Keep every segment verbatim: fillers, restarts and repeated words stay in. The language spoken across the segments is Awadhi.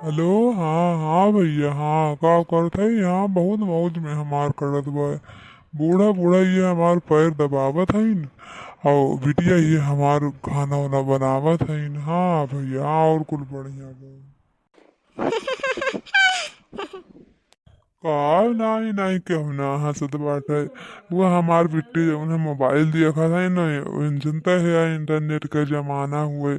हेलो, हाँ, हाँ भइया, हाँ, का करत है? यहाँ बहुत मौज में हमार करत बा। बूढ़ा, बूढ़ा ये हमार पैर दबावत हइन, और बिटिया ये हमार खाना उना बनावत हइन। हाँ भइया, हाँ, और कुल बढ़िया बा। का? नाहीं, नाहीं, केहू ना हँसत बाटे। वो हमार बिट्टी जौन है मोबाइल देखत है ना, ओइन जनता है internet का जमाना हुए,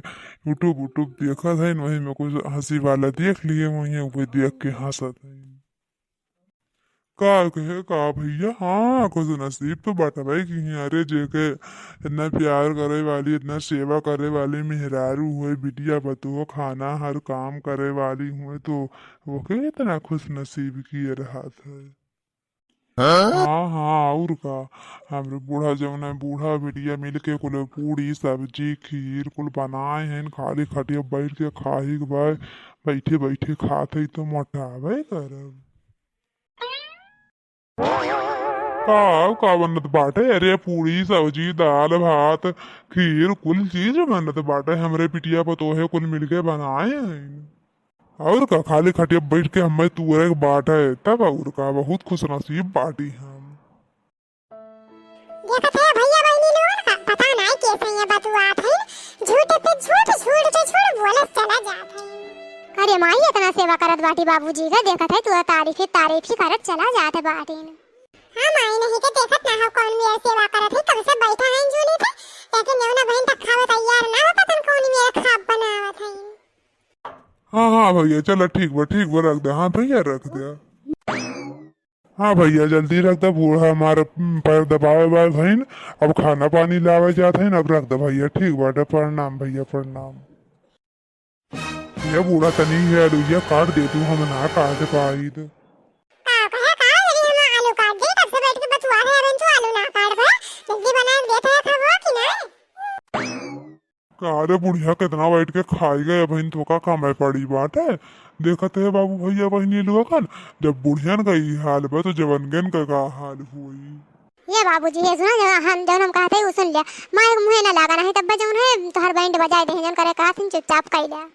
YouTube, YouTube देखत है, वही में कुछ हँसी वाला देख लिए, वही उहे देख के हँसत है। का कहे का भइया, हाँ, खुश नसीब तो बाटे भाई कि अरे जेके इतना प्यार करे वाली, इतना सेवा करे वाली मेहरारू हुए, बिटिया बतुआ खाना हर काम करे वाली हुए, तो ओके इतना खुश नसीब किए रहत है। हाँ, हाँ, और का। हमरे बूढ़ा जौन है, बूढ़ा बिटिया मिल के कुल पूड़ी, सब्जी, खीर कुल बनाए हैं, खाली खटिया बैठ के खाही के बा, बैठे बैठे खात है तो मोटावे करब। का, का बनत बाटे? अरे पूड़ी, सब्जी, दाल, भात, खीर, कुल चीज बनत बाटे। हमरे बिटिया पतोहे कुल मिलके बनाए हैं। और का, खाली खटिया बैठ के हमें तुअरे के बाटे, तब और का, बहुत खुशनसीब बाटी हम। देखत है भइया बहिनी लोगन का, पता नाहीं कैसे ये बतुआत है, झूठ पे झूठ, झूठ पे झूठ बोलत चला जात है। अरे माई, इतना सेवा करत बाटी बाबूजी का, देखत है तू तारीफ ही तारीफ ही करत चला जात बाटीन। हाँ माई, नहीं के देखत ना हो कौन मेरा सेवा करत है, कब से बैठा है झूली पे, लेकिन जौना बहन तक खावे तैयार ना हो, पता न कौन मेरा खाब बनावत है। हाँ, हाँ भइया, चला ठीक बा, ठीक बा, रख दे। हाँ भइया, रख दे। हाँ भइया, जल्दी रख दे, बूढ़ा हमार, उम, पैर दबावे वाला हइन, अब खाना पानी लावे जात हइन, अब रख दे भइया, ठीक बाटे, प्रणाम भइया, प्रणाम। ये बूढ़ा तनी है, आलूया काट दे तू, हम ना काट पाईद। का कहे का, यदि हम आलू काट दे, तब से बैठ के बतुआ रहे, अब तू आलू ना काट बे, जल्दी बना के देत है, खाबो कि नहीं? का रे बुढ़िया, केतना बैठ के खाई गए, अबहिन तोका कमै पड़ी बाटे। देखत है बाबू भइया बहिनी लोगन, जब बुढ़ियन का ई हाल बा, तो जवनगन का का हाल होई? ये बाबूजी, ये सुना, जौन हम, जौन हम कहत है, उ सुन लिया। माई के मुँहे ना लागा, नहीं तब जौन है, तोहर बैंड बजाए दे, जौन करे कहत हन, चुपचाप कइ लिया।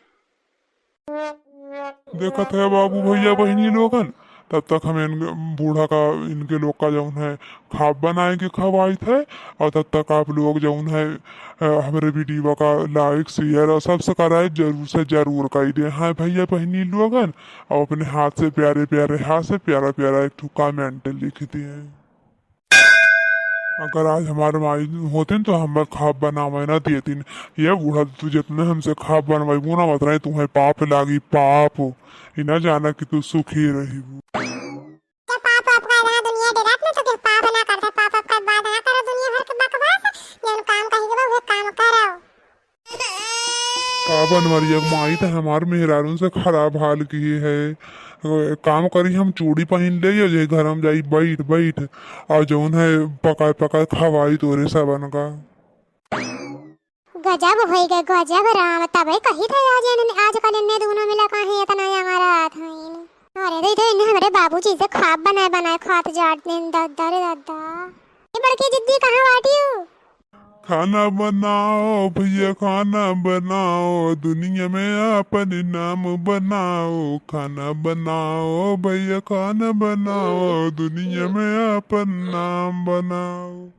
देखत है बाबू भइया बहिनी लोगन, तब तक हम इन बूढ़ा का, इनके लोग का जौन है खाब बनाए के खवाइत है, और तब तक आप लोग जौन है, अ, हमरे वीडियो का like, share और subscribe जरूर से जरूर कइ दे हैं भइया बहिनी लोगन, और अपने हाथ से प्यारे प्यारे हाथ से प्यारा प्यारा एक ठो comment लिख दे। अगर आज हमार माई होतिन तो हमें खाब बनावे ना देतिन। ये बूढ़ा, तू जितने हमसे खाब बनवाइबू ना, उतना ही तुम्हें पाप लागी, पाप। ई ना जाना कि तू सुखी रहिबू। जब पाप वाप का इतना दुनिया डरात ना, तो के पाप ना करते, पाप वाप का बात ना करो, दुनिया भर के बकवास, जौन काम कही के बा, उहे काम करो। का बनवरिया के माई त हमार मेहरारून से खराब हाल किहे है। एक काम करी, हम चूड़ी पहिन लेई, जे घर में जाई बैठ बैठ, और जौन है पकाए पकाए खवाई तोरे सबन का। गजब होई गए, गजब राम, तबे कही थे आज एन-, आजकल इन्ने दोनों मिला काहे इतना यंगरात हईन। अरे दे दे, इन्ने हमरे बाबूजी से खाब बनाए बनाए खात जात दिन, दद्दा रे दद्दा। ए बड़की जिज्जी, कहाँ बाटियो? खाना बनाओ भइया, खाना बनाओ, दुनिया में आपन नाम बनाओ। खाना बनाओ भइया, खाना बनाओ, दुनिया में आपन नाम बनाओ।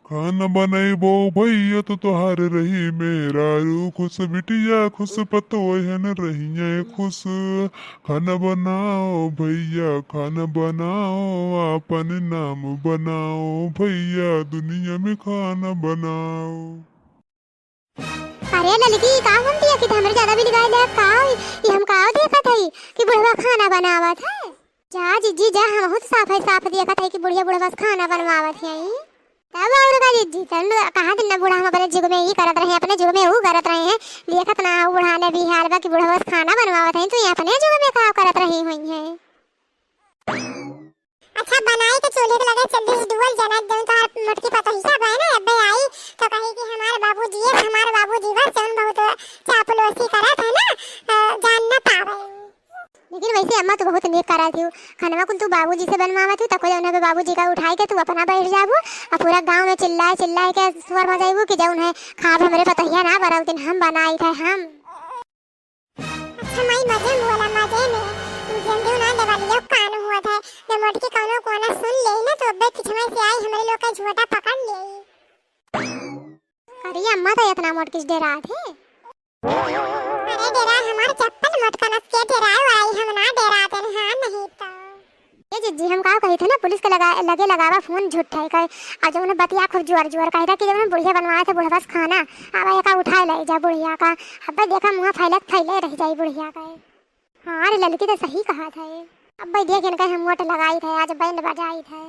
खाना बनइबो भइया, तो तोहार रही मेहरारू खुश, बिटिया खुश, पतोहन रहिये खुश। खाना बनाओ भइया, खाना बनाओ, आपन नाम बनाओ भइया, दुनिया में खाना बनाओ। अरे ललकी, का घूमती है कि हमरे ज्यादा बिल गाय ले का? ई हम का देखत हई कि बुढ़वा खाना बनावत है? जा जिज्जी जा, हमहू तो साफ है साफ देखत हई कि बुढ़िया बुढ़वा से खाना बनवावत है। तब और का जिज्जी, तब कहाँ दिन ना बूढ़ा हम अपने जुग में ई करत रहे, अपने जुग में ऊ करत रहे हैं। देखत ना हो बूढ़ा ने भी हाल बा कि बुढ़वा से खाना बनवावत है, तो ये अपने जुग में का करत रही हुई है। अच्छा, बनाई के चूल्हे पे लगे चल्लिस डुअल जना, जौन तोहार मोटकी पतोहिया बा ना, अबे आई तो कही कि हमार बाबूजी, हमार बाबूजी बस जौन बहुत चापलूसी करत है ना, अ, जान ना पावे। लेकिन वैसे अम्मा तो बहुत नेक करत हियो, खनवा कुल तू बाबूजी से बनवावत हियो, तको जौन है बाबूजी का उठाई के तू अपना बैठ जाबू, और पूरा गाँव में चिल्लाए चिल्लाए के शोर मचाइबू कि जौन है खाब हमरे पतोहिया ना बनावतिन, हम बनाई थे हम। अच्छा माई, मजे में बोला, मजे मोटकी कौनो कोना सुन लेई ना, तो अब्बे पीछे से आई, हमरे लोग का झोटा पकड़ लेई। अरे अम्मा, तो इतना मोटकी से डेरात है? अरे डेरा हमार चप्पल मोटकनस के डेराए वाली, हम ना डेरात है, हाँ नहीं तो। ए जिज्जी, हम का कही थे ना, पुलिस के लगा, लगे लगावा फोन झूठ है कहे, और जब उन्हें बतिया खूब जोर जोर कही था कि जब उन्हें बुढ़िया बनवाए थे, बुढ़वा से खाना, अब एका उठाए ले जा बुढ़िया का, अब देखा मुँह फैलत फैले रह जाई बुढ़िया का। हाँ रे ललकी, तो सही कहा था ये। अब भाई देख इनका हम मोट लगाई थे, आज बैंड बजाई थे।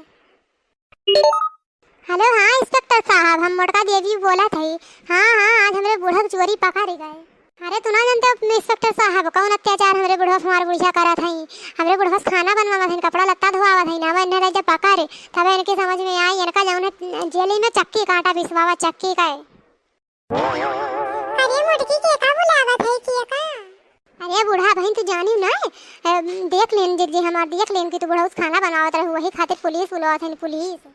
हेलो, हाँ इंस्पेक्टर साहब, हम मोटका देवी बोलत हई। हाँ, हाँ, आज हमरे बूढ़ा के चोरी पकड़ गए। अरे तू ना जानते हो इंस्पेक्टर साहब, कौन अत्याचार हमरे बुढ़वा से हमार बुढ़िया करत हई। हमरे बुढ़वा से खाना बनवावत हई, कपड़ा लत्ता धोआवत हई, ना इन्हें रह जा पकड़, तब इनके समझ में आई, इनका जौन है जेली में चक्की कांटा पिसवावा, चक्की का। अरे मोटकी के का बुलावत है के का? अरे बूढ़ा बहन तू जानियो ना, अ, देख लेन जिज्जी हमार, देख लेन कि तू बुढ़ऊ से खाना बनावत रहू, वही खातिर पुलिस बुलावत है पुलिस।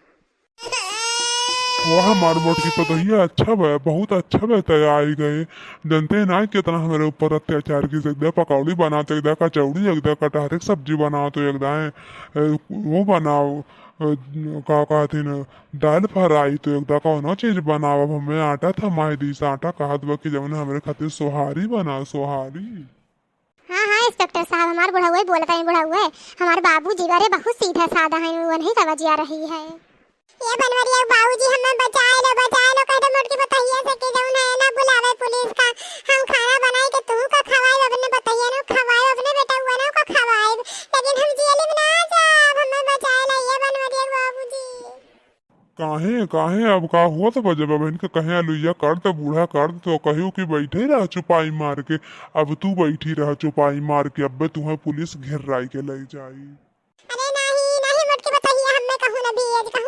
वाह हमार मोटकी पतोहिया, अच्छा बा, बहुत अच्छा बा तय आई गए। जनते ना कितना हमरे ऊपर अत्याचार की, एकदम पकौड़ी बनाते, एकदम कचौड़ी, एकदम कटहरे की सब्जी बनाओ तो एकदम, अ, वो बनाओ, अ, का कहते न, दाल फ्राई तो एकदम कौनो चीज बनाओ। अब हमें आटा थमाई दी, आटा कहत बा कि जौन हमरे खातिर सोहारी बनाओ, सोहारी। हाँ, हाँ, इंस्पेक्टर साहब, हमार बुढ़उए बोलत हई, बुढ़उए। हमार बाबूजी बारे बहुत सीधा साधा हई, वो नहीं समझिया रही है। ए बनवरिया बाबूजी, हमें बचाए लो, बचाए लो, कह दे मोटकी पतोहिया से कि जौन है ना बुलावे पुलिस का। हम खाना बनाई के तू का खवाई, अपने पतोहिया नु खवाई, अपने बेटउआ नु का खवाई, लेकिन हम जेल में ना जाब, हमें बचाए लो, ए बनवरिया बाबूजी। काहे, काहे, अब का हुआ तो बजबा बहन के कहे अलुइया कर दे, बूढ़ा कर दे, तो कहियो कि बैठे रह चुपाई मार के। अब तू बैठी रह चुपाई मार के, अब्बे तुहे पुलिस घेर्राई के ले जाई। अरे नाही, नाही मोटकी पतोहिया, हमें कहूँ ना भी आज